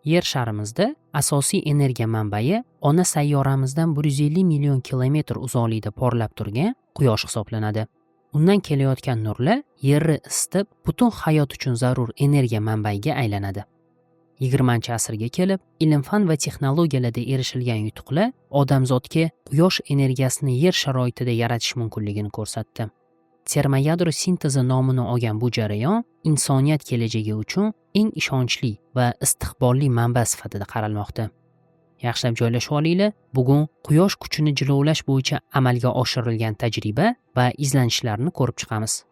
Yer sharimizda asosiy energiya manbai ona sayyoramizdan 150 million kilometr uzoqlikda porlab turgan Quyosh hisoblanadi. Undan kelayotgan nurlar Yerni isitib, butun hayot uchun zarur energiya manbaiga aylanadi. 20-asrga kelib, ilm-fan va texnologiyalarda erishilgan yutuqlar odamzodga quyosh energiyasini yer sharoitida yaratish mumkinligini ko'rsatdi. Termoyadro sintezi nomini olgan bu jarayon insoniyat kelajagi uchun eng ishonchli va istiqbolli manba sifatida qaralmoqda. Yaxshilab joylashib olinglar. Bugun quyosh kuchini jilovlash bo'yicha amalga oshirilgan tajriba va izlanishlarni ko'rib chiqamiz.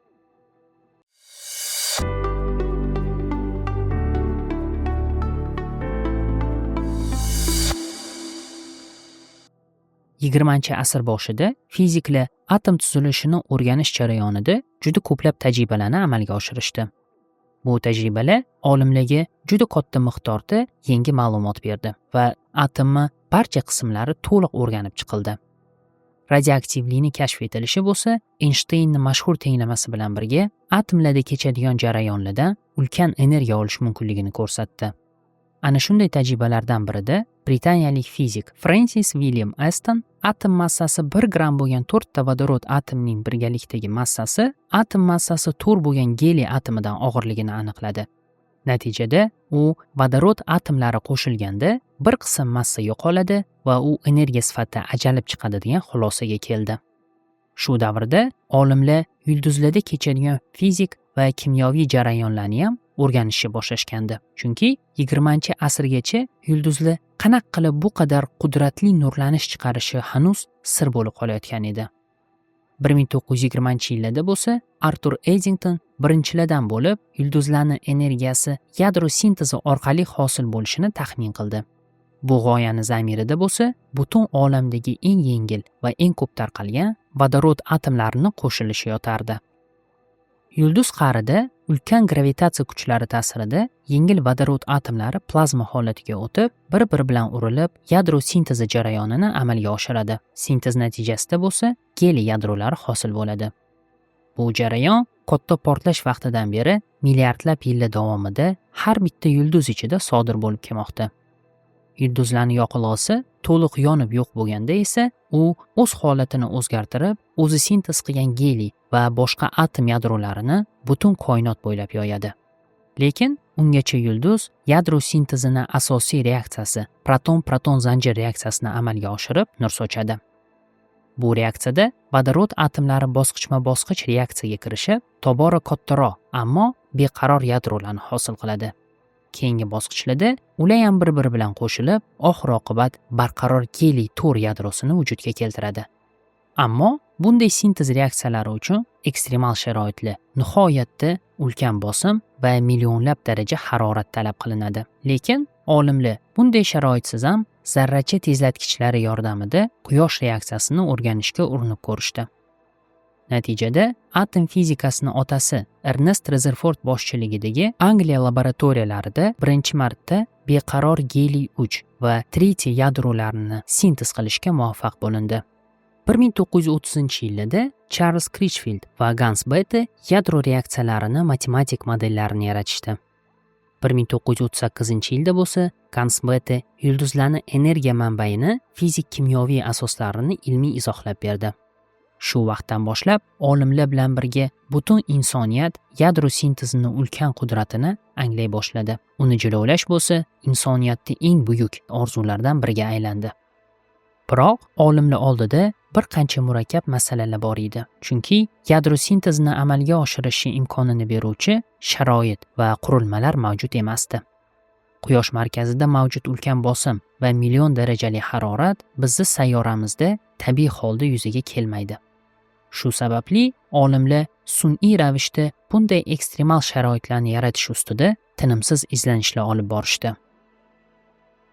20-asr boshida fiziklar atom tuzilishini o'rganish jarayonida juda ko'plab tajribalarni amalga oshirishdi. Bu tajribalar olimlarga juda katta miqdorda yangi ma'lumot berdi va atomni barcha qismlari to'liq o'rganib chiqildi. Radioaktivlikni kashf etilishi bo'lsa, Eynshteynning mashhur tenglamasi bilan birga atomlarda kechadigan jarayonlardan ulkan energiya olish mumkinligini ko'rsatdi. Ana shunday tajribalardan birida britaniyalik fizik Frensis William Aston atom massasi 1 gramm bo'lgan 4 ta vodorod atomining birgalikdagi massasi atom massasi 4 bo'lgan geliy atomidan og'irligini aniqladi. Natijada u vodorod atomlari qo'shilganda bir qism massa yo'qoladi va u energiya sifatida ajralib chiqadi degan xulosaga keldi. Shu davrda olimlar yulduzlarda kechadigan fizik va kimyoviy jarayonlarni ham o'rganishni boshlashgandi. Chunki 20-asrgacha yulduzlar qanaqa qilib bu qadar qudratli nurlanish chiqarishi hanuz sir bo'lib qolayotgan edi. 1920-yillarda bo'lsa Artur Eddington birinchilardan bo'lib yulduzlarning energiyasi yadro sintezi orqali hosil bo'lishini taxmin qildi. Bu g'oyani zamirida bo'lsa butun olamdagi eng yengil va eng ko'p tarqalgan vodorod atomlarini qo'shilishi yotardi. Yulduz qa'rida ulkan gravitatsiya kuchlari ta'sirida yengil vodorod atomlari plazma holatiga o'tib, bir-biri bilan urilib, yadro sintezi jarayonini amalga oshiradi. Sintez natijasida bo'lsa geliy yadrolari hosil bo'ladi. Bu jarayon katta portlash vaqtidan beri milliardlab yillar davomida har bitta yulduz ichida sodir bo'lib kelmoqda. Yulduzlarning yoqilg'isi to'liq yonib yo'q bo'lganda esa u o'z holatini o'zgartirib, o'zi sintez qilgan geliy va boshqa atom yadrolarini butun koinot bo'ylab yoyadi. Lekin ungacha yulduz yadro sintezini asosiy reaksiyasi proton-proton zanjir reaksiyasini amalga oshirib nur sochadi. Bu reaksiyada vodorod atomlari bosqichma-bosqich reaksiyaga kirishib, tobora kattaroq, ammo beqaror yadrolarni hosil qiladi. Keyingi bosqichlarda ular ham bir-biri bilan qo'shilib, oxir-oqibat barqaror geliy to'r yadrosini vujudga keltiradi. Ammo bunday sintez reaksiyalari uchun ekstremal sharoitlar, nihoyatda ulkan bosim va millionlab daraja harorat talab qilinadi. Lekin olimlar bunday sharoitsiz ham zarracha tezlatkichlari yordamida quyosh reaksiyasini o'rganishga urinib ko'rishdi. Natijada atom fizikasini otasi Ernest Rutherford boshchiligidagi Angliya laboratoriyalarida birinchi marta beqaror geliy 3 va tritiy yadrolarini sintez qilishga muvaffaq bo'lindi. 1930-yillarda Charles Critchfield va Gans Bethe yadro reaksiyalarini matematik modellarini yaratishdi. 1938-yilda bo'lsa Gans Bethe yulduzlarning energiya manbaini fizik-kimyoviy asoslarini ilmiy izohlab berdi. Shu vaqtdan boshlab olimlar bilan birga butun insoniyat yadro sintezini ulkan qudratini anglay boshladi. Uni jilovlash bo'lsa insoniyatning eng buyuk orzularidan biriga aylandi. Biroq olimlar oldida bir qancha murakkab masalalar bor edi. Chunki yadro sintezini amalga oshirishi imkonini beruvchi sharoit va qurilmalar mavjud emasdi. Quyosh markazida mavjud ulkan bosim va million darajali harorat bizni sayyoramizda tabiiy holda yuzaga kelmaydi. Shu sababli olimlar sun'iy ravishda bunday ekstremal sharoitlarni yaratish ustida tinimsiz izlanishlar olib borishdi.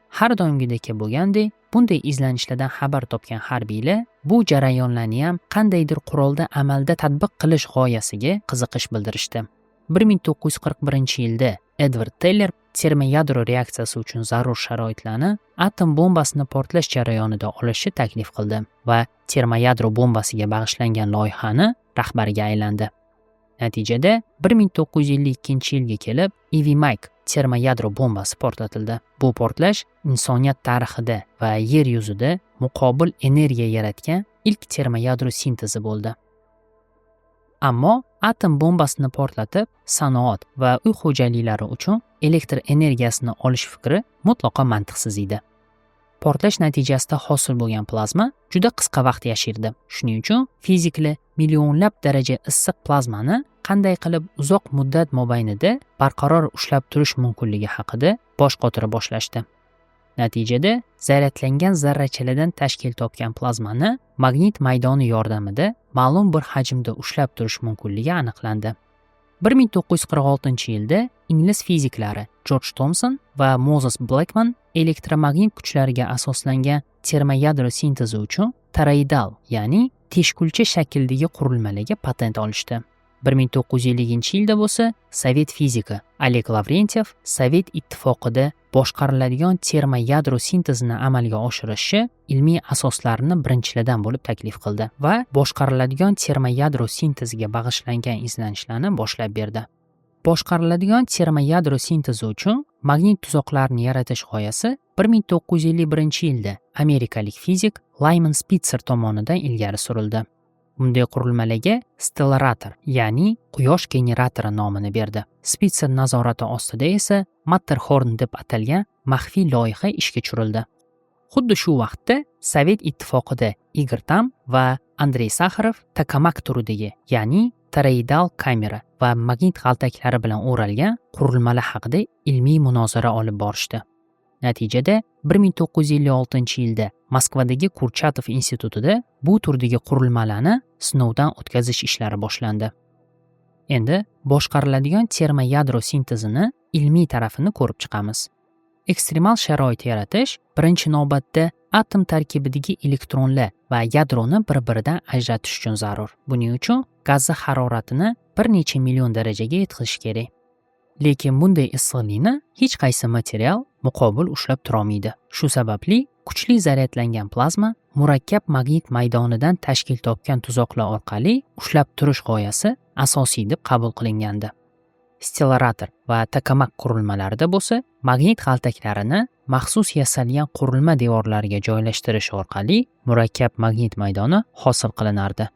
Har doimgidek bo'lgandek, bunday izlanishlardan xabar topgan harbiylar bu jarayonlarni ham qandaydir qurolda amalda tatbiq qilish g'oyasiga qiziqish bildirishdi. 1941-yilda Edward Teller termoyadro reaksiyasi uchun zarur sharoitlarni atom bombasini portlash jarayonida olishni taklif qildi va termoyadro bombasiga bag'ishlangan loyihani rahbariga aylandi. Natijada 1952-yilga kelib Ivy Mike termoyadro bombasi portlatildi. Bu portlash insoniyat tarixida va yer yuzida muqobil energiya yaratgan ilk termoyadro sintezi bo'ldi. Ammo atom bombasini portlatib, sanoat va uy xo'jaliklari uchun elektr energiyasini olish fikri mutlaqo mantiqsiz edi. Portlash natijasida hosil bo'lgan plazma juda qisqa vaqt yashirdi. Shuning uchun fiziklar millionlab daraja issiq plazmani qanday qilib uzoq muddat mobaynida barqaror ushlab turish mumkinligi haqida bosh qotira boshlashdi. Natijada zaryadlangan zarrachalardan tashkil topgan plazmani magnit maydoni yordamida ma'lum bir hajmda ushlab turish mumkinligi aniqlandi. 1946-yilda ingliz fiziklari Jorj Tomson va Mozes Blekman elektromagnit kuchlariga asoslangan termoyadro sintezi uchun toroidal, ya'ni teshkulcha shaklidagi qurilmalarga patent olishdi. 1950-yilda bo'lsa sovet fiziki Oleg Lavrentev Sovet Ittifoqida boshqariladigan termoyadro sintezini amalga oshirishi ilmiy asoslarini birinchilardan bo'lib taklif qildi va boshqariladigan termoyadro sinteziga bag'ishlangan izlanishlarni boshlab berdi. Boshqariladigan termoyadro sintezi uchun magnit tuzoqlarini yaratish g'oyasi 1951-yilda amerikalik fizik Layman Spitzer tomonidan ilgari surildi. Bunday qurilmalarga stellarator, ya'ni quyosh generatori nomini berdi. Spitzer nazorati ostida esa Matterhorn deb atalgan maxfiy loyiha ishga tushirildi. Xuddi shu vaqtda Sovet Ittifoqida Igor Tam va Andrey Saxarov tokamak turidagi, ya'ni toroidal kamera va magnit g'altaklari bilan o'ralgan qurilmalar haqida ilmiy munozara olib borishdi. Natijada 1956-yilda Moskvadagi Kurchatov institutida bu turdagi qurilmalarni sinovdan o'tkazish ishlari boshlandi. Endi boshqariladigan termoyadro sintezini ilmiy tarafini ko'rib chiqamiz. Ekstremal sharoit yaratish birinchi navbatda atom tarkibidagi elektronlar va yadroni bir-biridan ajratish uchun zarur. Buning uchun gazni haroratini bir necha million darajaga yetkazish kerak. Lekin bunday issiqlikni hech qaysi material muqobil ushlab turolmaydi. Shu sababli kuchli zaryadlangan plazma murakkab magnit maydonidan tashkil topgan tuzoqlar orqali ushlab turish g'oyasi asosiy deb qabul qilingandi. Stellarator va tokamak qurilmalarida bo'lsa magnit g'altaklarini maxsus yasalgan qurilma devorlariga joylashtirish orqali murakkab magnit maydoni hosil qilinardi.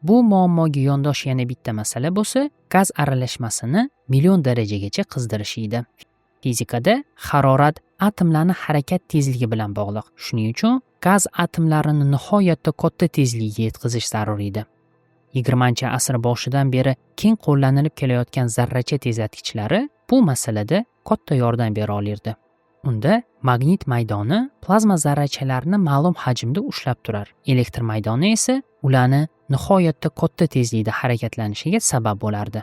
Bu muammoga yondosh yana bitta masala bo'lsa, gaz aralashmasini million darajagacha qizdirish edi. Fizikada harorat atomlarning harakat tezligi bilan bog'liq. Shuning uchun gaz atomlarini nihoyatda katta tezlikka yetkazish zarur edi. 20-asr boshidan beri keng qo'llanilib kelayotgan zarracha tezlatkichlari bu masalada katta yordam bera olirdi. Unda magnit maydoni plazma zarrachalarini ma'lum hajmda ushlab turar. Elektr maydoni esa ularni nihoyatda katta tezlikda harakatlanishiga sabab bo'lardi.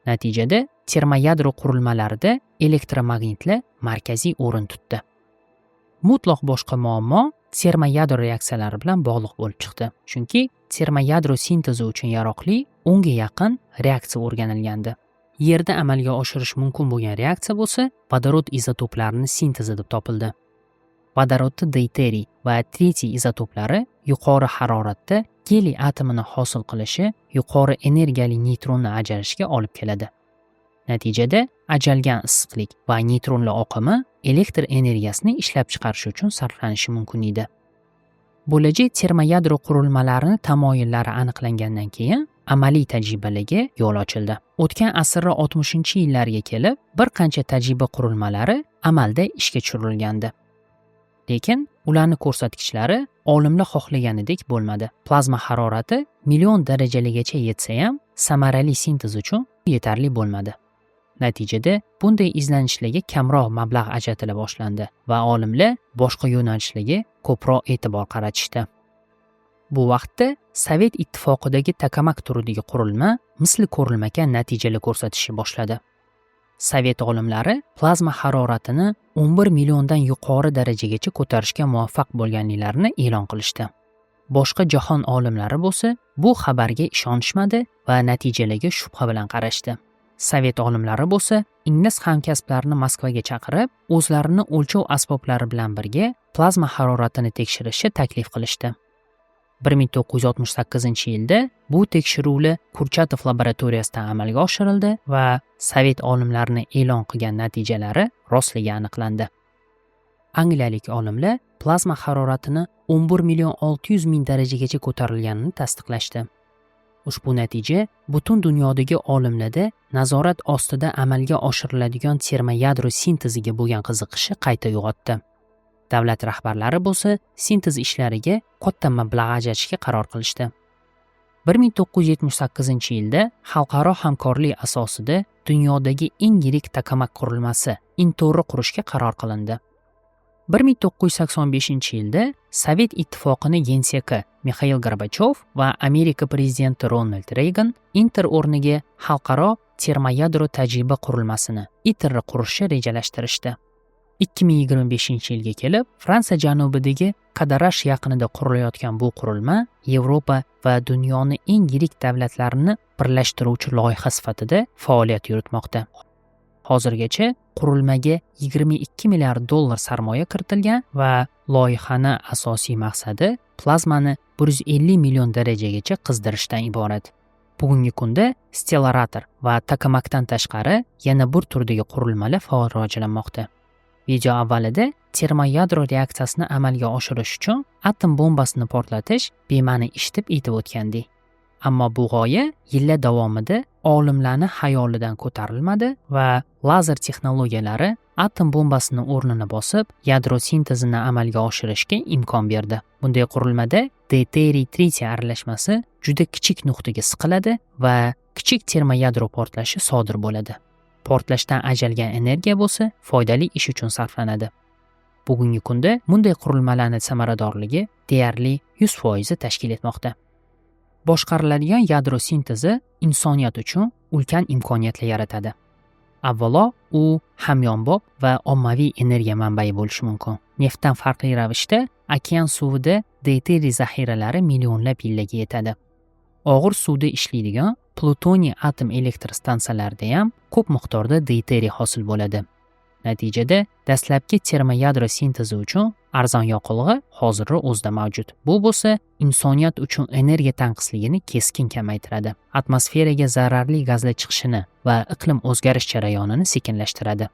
Natijada termoyadro qurilmalarida elektromagnitlar markaziy o'rin tutdi. Mutlaq boshqa muammo termoyadro reaksiyalari bilan bog'liq bo'lib chiqdi. Chunki termoyadro sintezi uchun yaroqli 10 ga yaqin reaksiya o'rganilgandi. Yerda amalga oshirish mumkin bo'lgan reaksiya bo'lsa vodorod izotoplarini sintezi deb topildi. Vodorodni deyteriy va tritiy izotoplari yuqori haroratda geliy atomini hosil qilishi yuqori energiyali neytronni ajralishga olib keladi. Natijada ajralgan issiqlik va neytronlar oqimi elektr energiyasini ishlab chiqarish uchun sarflanishi mumkin edi. Bo'lajak termoyadro qurilmalarini tamoyillari aniqlangandan keyin amaliy tajribalarga yo'l ochildi. O'tgan asrning 60-yillariga kelib bir qancha tajriba qurilmalari amalda ishga tushirilgandi. Lekin ularning ko'rsatkichlari olimlar xohlaganidek bo'lmadi. Plazma harorati million darajaligacha yetsa ham samarali sintez uchun yetarli bo'lmadi. Natijada bunday izlanishlarga kamroq mablag' ajratila boshlandi va olimlar boshqa yo'nalishlarga ko'proq e'tibor qaratishdi. Bu vaqtda Sovet Ittifoqidagi tokamak turidagi qurilma misli ko'rilmagan natijalar ko'rsatishni boshladi. Sovet olimlari plazma haroratini 11 milliondan yuqori darajagacha ko'tarishga muvaffaq bo'lganliklarini e'lon qilishdi. Boshqa jahon olimlari bo'lsa bu xabarga ishonishmadi va natijalarga shubha bilan qarashdi. Sovet olimlari bo'lsa ingliz hamkasblarini Moskvaga chaqirib, o'zlarini o'lchov asboblari bilan birga plazma haroratini tekshirishni taklif qilishdi. 1968-yilda bu tekshiruvlar Kurchatov laboratoriyasida amalga oshirildi va sovet olimlarini e'lon qilgan natijalari rostligi aniqlandi. Angliyalik olimlar plazma haroratini 11 million 600 ming darajagacha ko'tarilganini tasdiqlashdi. Ushbu natija butun dunyodagi olimlarda nazorat ostida amalga oshiriladigan termoyadro sinteziga bo'lgan qiziqishni qayta uyg'otdi. Davlat rahbarlari bo'lsa sintez ishlariga katta mablag' ajratishga qaror qilishdi. 1978-yilda xalqaro hamkorlik asosida dunyodagi eng yirik tokamak qurilmasi ITERni qurishga qaror qilindi. 1985-yilda Sovet Ittifoqini genseki Mixail Gorbachyov va Amerika prezidenti Ronald Reygan ITER o'rniga xalqaro termoyadro tajriba qurilmasini ITERni qurishni rejalashtirishdi. 2025-yilga kelib Fransiya janubidagi Kadarash yaqinida qurilayotgan bu qurilma Yevropa va dunyoni eng yirik davlatlarini birlashtiruvchi loyiha sifatida faoliyat yuritmoqda. Hozirgacha qurilmaga 22 milliard dollar sarmoya kiritilgan va loyihani asosiy maqsadi plazmani 150 million darajagacha qizdirishdan iborat. Bugungi kunda stellarator va tokamakdan tashqari yana bir turdagi qurilmalar faol rivojlanmoqda. Video avvalida termoyadro reaksiyasini amalga oshirish uchun atom bombasini portlatish bema'ni ish deb aytib o'tgandik. Ammo bu g'oya yillar davomida olimlarni xayolidan ko'tarilmadi va lazer texnologiyalari atom bombasini o'rnini bosib, yadro sintezini amalga oshirishga imkon berdi. Bunday qurilmada deuteriy tritiy aralashmasi juda kichik nuqtaga siqiladi va kichik termoyadro portlashi sodir bo'ladi. Portlashdan ajralgan energiya bo'lsa foydali ish uchun sarflanadi. Bugungi kunda bunday qurilmalarning samaradorligi deyarli 100% tashkil etmoqda. Boshqariladigan yadro sintezi insoniyat uchun ulkan imkoniyatlar yaratadi. Avvalo, u hamyonbop va ommaviy energiya manbai bo'lishi mumkin. Neftdan farqli ravishda okean suvida deuteriy zaxiralari millionlab yillarga yetadi. Og'ir suvda ishlaydigan plutoniy atom elektr stansiyalarida ham ko'p miqdorda deuteriy hosil bo'ladi. Natijada dastlabki termoyadro sintezi uchun arzon yoqilg'i hozirgi o'zida mavjud. Bu bo'lsa insoniyat uchun energiya tanqisligini keskin kamaytiradi. Atmosferaga zararli gazlar chiqishini va iqlim o'zgarish jarayonini sekinlashtiradi.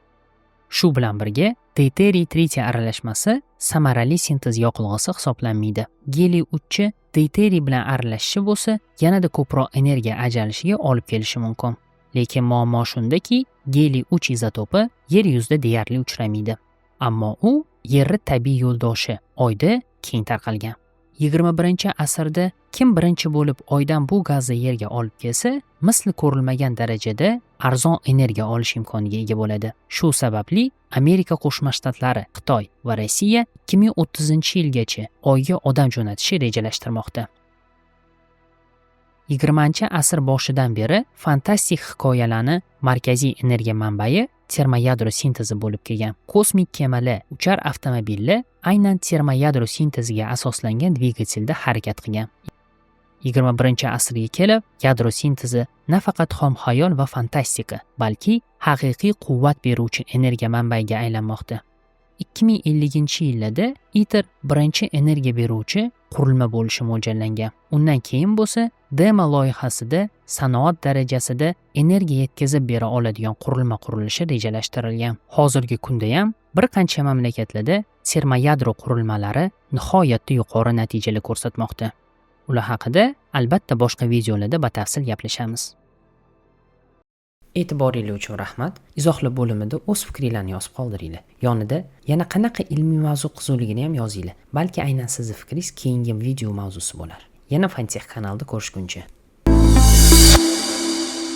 Shu bilan birga deuteriy tritiy aralashmasi samarali sintez yoqilg'isi hisoblanmaydi. Geliy 3 deuteriy bilan aralashishi bo'lsa yanada ko'proq energiya ajralishiga olib kelishi mumkin. Lekin muammo shundaki, geliy 3 izotopi yer yuzida deyarli uchramaydi. Ammo u Yerni tabiiy yo'ldoshi Oyda keng tarqalgan. 21-asrda kim birinchi bo'lib Oydan bu gazni Yerga olib kelsa, misli ko'rilmagan darajada arzon energiya olish imkoniga ega bo'ladi. Shu sababli Amerika Qo'shma Shtatlari, Xitoy va Rossiya 2030-yilgacha Oyga odam jo'natishni rejalashtirmoqda. 20-asr boshidan beri fantastik hikoyalarni markaziy energiya manbai termoyadro sintezi bo'lib kelgan. Kosmik kemalar, uchar avtomobillar aynan termoyadro sinteziga asoslangan dvigatelda harakat qilgan. 21-asrga kelib yadro sintezi nafaqat xom xayol va fantastika, balki haqiqiy quvvat beruvchi energiya manbaiga aylanmoqda. 2050-yillarda ITER birinchi energiya beruvchi qurilma bo'lishi mo'ljallangan. Undan keyin bo'lsa DEMA loyihasida sanoat darajasida energiya yetkazib bera oladigan qurilma qurilishi rejalashtirilgan. Hozirgi kunda ham bir qancha mamlakatlarda termoyadro qurilmalari nihoyatda yuqori natijalar ko'rsatmoqda. Ular haqida albatta boshqa videolarda batafsil gaplashamiz. E'tiboringlar uchun rahmat. Izohlar bo'limida o'z fikringlarni yozib qoldiringlar. Yonida yana qanaqa ilmiy mavzu qiziqligini ham yozinglar. Balki aynan sizni fikringiz keyingi video mavzusi bo'lar. Yana Fantech kanalida ko'rishguncha.